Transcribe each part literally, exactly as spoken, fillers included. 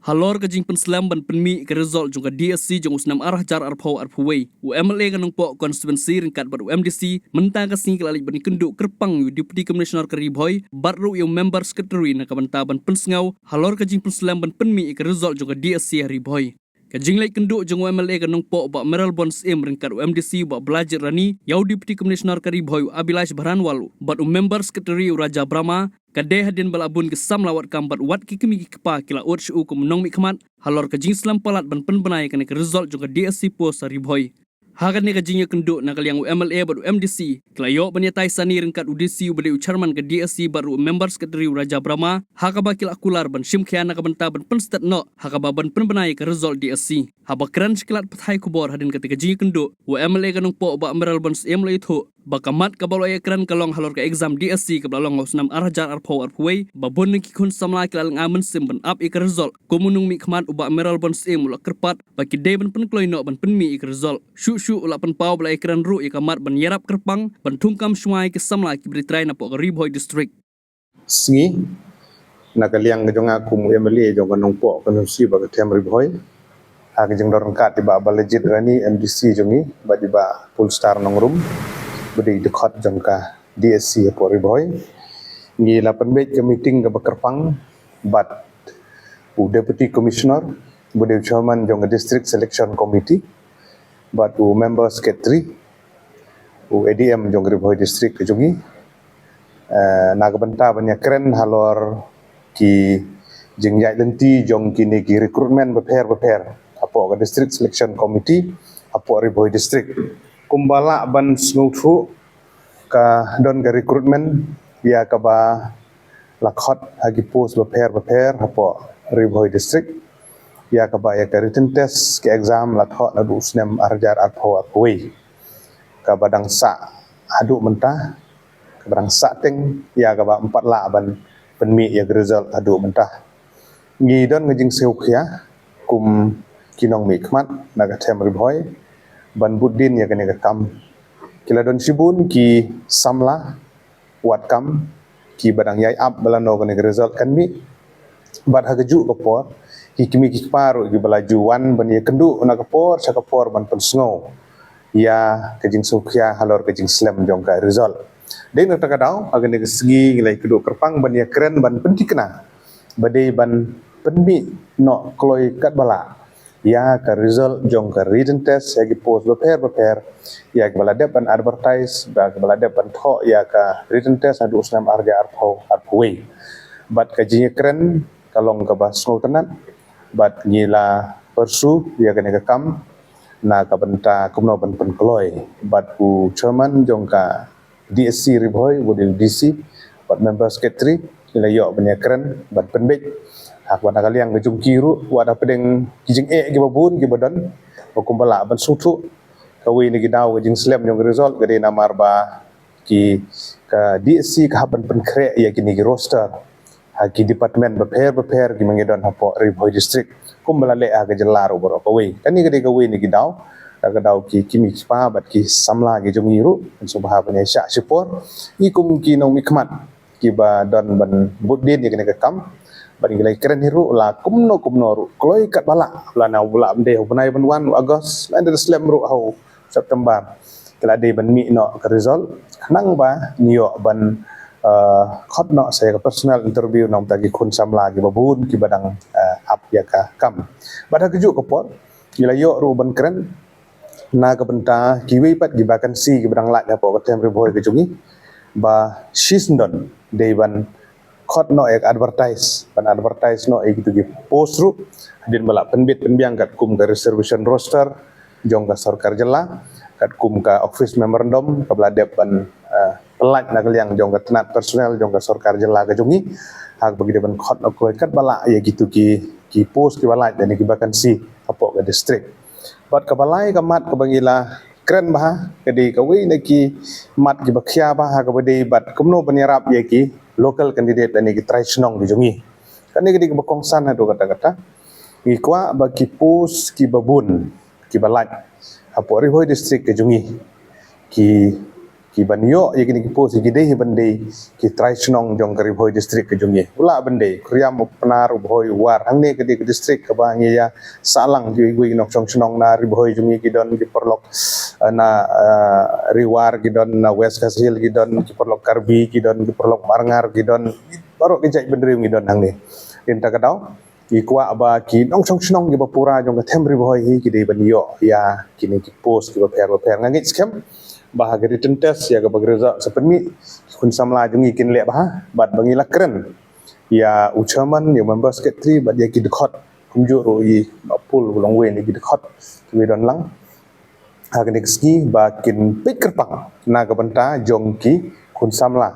Halor ka jingpynslem ban pynmih ka result jong ka D S C jong u snem ar hajar arphew arphew wei, u M L A ka Nongpoh constituency ryngkat bad u M D C mynta ka sngi ki la leit ban ïakynduh kyrpang ïa u Deputy Commissioner ka Ri Bhoi bad ruh ïa u Member Secretary na ka bynta ban pynsngew halor ka jingpynslem ban pynmih ïa ka result jong ka D S C ha Ri Bhoi. Ka jingleit kynduh jong u M L A ka Nongpoh Bah Mayralborn Syiem ryngkat u M D C Bah Balajied Rani, ïa u Deputy Commissioner ka Ri Bhoi u Abhilash Baranwal bad u Member Secretary u Raja Brahma, ka dei hadien ba la bun ki samla wad kam bad wat ki kmie ki kpa ki la ud sha u kum u nongmihkhmat halor ka jingslem palat ban pynbna ïa kane ka result jong ka D S C post ha Ri Bhoi. Ha kane ka jingïakynduh na ka liang u M L A bad u M D C ki la ïoh ban ïatai sani ryngkat u D C uba dei u chairman ka D S C bad ruh u Member Secretary u Raja Brahma, ha kaba ki la kular ban shim khia na ka bynta ban pynstet noh ha kaba ban pynbna ïa ka result D S C. Haba kren sha ki lad pathai khubor hadien kata ka jingïakynduh, u M L A ka Nongpoh Bah Mayralborn Syiem u la ïathuh ba ka mat kaba u la ïakren ka long halor ka exam D S C kaba la long ha u snem ar hajar arphew arphew wei, ba bun na ki khun samla ki la lynga mynsiem ban ap ïa ka result. Kum u nongmihkhmat u Bah Mayralborn Syiem u la kyrpad ba ki dei ban pynkloi noh ban pynmih ïa ka result. Shuh shuh u la pynpaw ba la ïakren ruh ïa ka mat ban ïarap kyrpang ban thungkam shuwa ïa ki samla kiba ri trai na poh ka Ri Bhoi District. Sngi, na ka liang ka jong nga kum u M L A jong ka Nongpoh constituency bad ka Them Ri Bhoi, ha ka jingdon ryngkat i Bah Balajied Rani, M D C jong ngi, bad i Bah Polestar Nongrum, ba dei i dkhot jong ka D S C hapoh Ri Bhoi, ngi la pynbeit ka meeting kaba kyrpang bad u Deputy Commissioner, ba dei u chairman jong ka District Selection Committee, bad u Member Secretary, u A D M jong ka Ri Bhoi District ka jong ngi, eh, na ka bynta ban ïakren halor ki jingïaid lynti jong kine ki recruitment bapher bapher hapoh ka District Selection Committee hapoh Ri Bhoi District. Kumba lah ban sngewthuh, ka don ka recruitment ïa kaba la khot ha ki post bapher bapher hapoh Ri Bhoi District, ïa kaba ïa ka written test, ka exam la thoh naduh u snem ar hajar arphew arphew wei, kaba dang sah haduh mynta, kaba dang sah teng, ïa kaba ym pat lah ban pynmih ïa ka result haduh mynta. Ngi don ka jingsngewkhia kum ki nongmihkhmat na ka Them Ri Bhoi ban bud dien ïa kane ka kam. Ki la don shibun ki samla wad kam kiba dang ïai ap ba lano kane ka result kan mih. Bad ha kajuh ka por ki kmie ki kpa ruh kiba la ju wan ban ïakynduh na ka por sha ka por ban pynsngew ïa ka jingsngewkhia halor ka jingslem jong ka result. Dei na kata ka daw ha kane ka sngi ngi la ïakynduh kyrpang ban ïakren ban pynthikna ba dei ban pynmih noh kloi katba lah ïa ka result jong ka written test ïa ki post bapher bapher, ïa kiba la dep ban advertise, ïa kiba la dep ban thoh ïa ka written test naduh u snem ar hajar arphew arphew wei. Bad ka jingïakren ka long kaba sngewtynnat bad ngi la pyrshah ïa kane ka kam na ka bynta kumno ban pynkloi. Bad u chairman jong ka D S C Ri Bhoi, u dei u D C bad member secretary, ngi la ïoh ban ïakren bad pynbeit. Ha kaba na ka liang ka jong ki ruh wat hapdeng ki jingeh kiba bun kiba don, ba kumba lah ban sngewthuh, kawei na ki daw ka jingslem jong ka result ka dei namar ba ki, ka D S C ka hap ban pynkhreh ïa kine ki roster ha ki department bapher bapher kiba ngi don hapoh Ri Bhoi District. Kumba la leh ha ka jylla ruh baroh kawei. Kane ka dei kawei na ki daw, ka daw ki kmie ki kpa bad ki samla ki jong ngi ruh, kan sngewbha ban ïa shah shipor. Ngi kum ki nongmihkhmat kiba don ban bud dien ïa kane ka kam bad ngi la kren hi ruh la kumno kumno ruh kloi katba lah, la na u lah ym dei ha u bnai ban wan u August, la dei slem ruh ha u September. Ki la dei ban mih noh ka result khnang ba ngi ïoh ban, eh, khot noh sa ïa ka personal interview na ka bynta ki khun samla kiba bun kiba dang, eh, ap ïa ka kam. Bad ha kajuh ka por ngi la ïoh ruh ban kren na ka bynta kiwei pat ki vacancy kiba dang lait hapoh ka Them Ri Bhoi ka jong ngi, ba shisyndon dei ban khot noh ïa ka advertise, ban advertise noh ïa kitu ki post ruh, hadien ba la pynbit pynbiang katkum ka reservation roster jong ka sorkar jylla, katkum ka office memorandum kaba la dep ban, eh, pyllait na ka liang jong ka tnat personnel jong ka sorkar jylla ka jong ngi, ha kaba ki dei ban khot noh kloi katba lah ïa kitu ki, ki post kiba lait lane ki vacancy hapoh ka district. Bad kaba lai ka mat kaba ngi la kren bha, ka dei kawei na ki mat kiba khia bha, ha kaba dei bad kumno ban ïarap ïa ki local candidate lane ki trai shnong ki jong ngi. Kane ka dei kaba kongsan haduh katta katta. Ngi kwah ba ki post kiba bun kiba lait hapoh Ri Bhoi District ka jong ngi, ki ki ban ïoh ïa kine ki post, ki dei hi ban dei ki trai shnong jong ka Ri Bhoi District ka jong ngi. U lah ban dei u Riam, u Pnar, u Bhoi, u War. Hangne ka dei ka district kaba ngi ïa sah lang kiwei kiwei ki nongshong shnong na Ri Bhoi jong ngi ki don, ki paralok, eh, na, eh, Ri War ki don, na West Khasi Hills ki don, ki paralok Karbi ki don, ki paralok Marngar ki don, baroh ki jait bynriew ngi don hangne. Te mynta ka daw ngi kwah ba ki nongshong shnong kiba pura jong ka them Ri Bhoi hi ki dei ban ïoh ïa kine ki post kiba pher ba pher. Nga ngeit skhem ba ha ka written test ïa kaba ka result sa pynmih, ki khun samla jong ngi kin leh bha, bad ba ngi la kren ïa u chairman, ïa u member secretary, bad ïa ki dkhot, kumjuh ruh ïa u Nongpul, u Longwei, ïa ki dkhot kiba don lang ha kane ka sngi ba kin peit kyrpang na ka bynta jong ki khun samla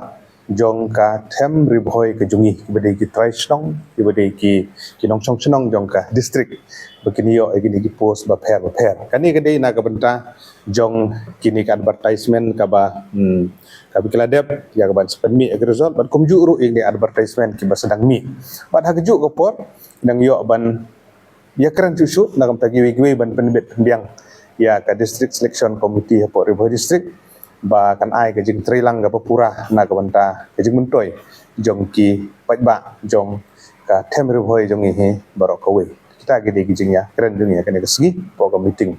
jong ka them Ri Bhoi ka jong ngi, kiba dei ki trai shnong, kiba dei ki, ki nongshong shnong jong ka district, ba kin ïoh ïa kine ki post ba pher ba pher. Kane ka dei na ka bynta jong kine ka advertisement kaba, hmm, kaba ki la dep ïa ka ban sa pynmih ïa ka result, bad kumjuh ruh ïa kine advertisement kiba sa dang mih. Bad ha kajuh ka por nang ïoh ban ïa kren shuh shuh na ka bynta kiwei kiwei ban pynbit pynbiang ïa ka District Selection Committee hapoh Ri Bhoi District ba kan ai ka jingtreilang kaba pura na ka bynta ka jingmyntoi jong ki paidbah jong ka them Ri Bhoi jong ngi hi baroh kawei. Kita ki dei ki jingïakren jong ngi ha kane ka sngi hapoh ka meeting.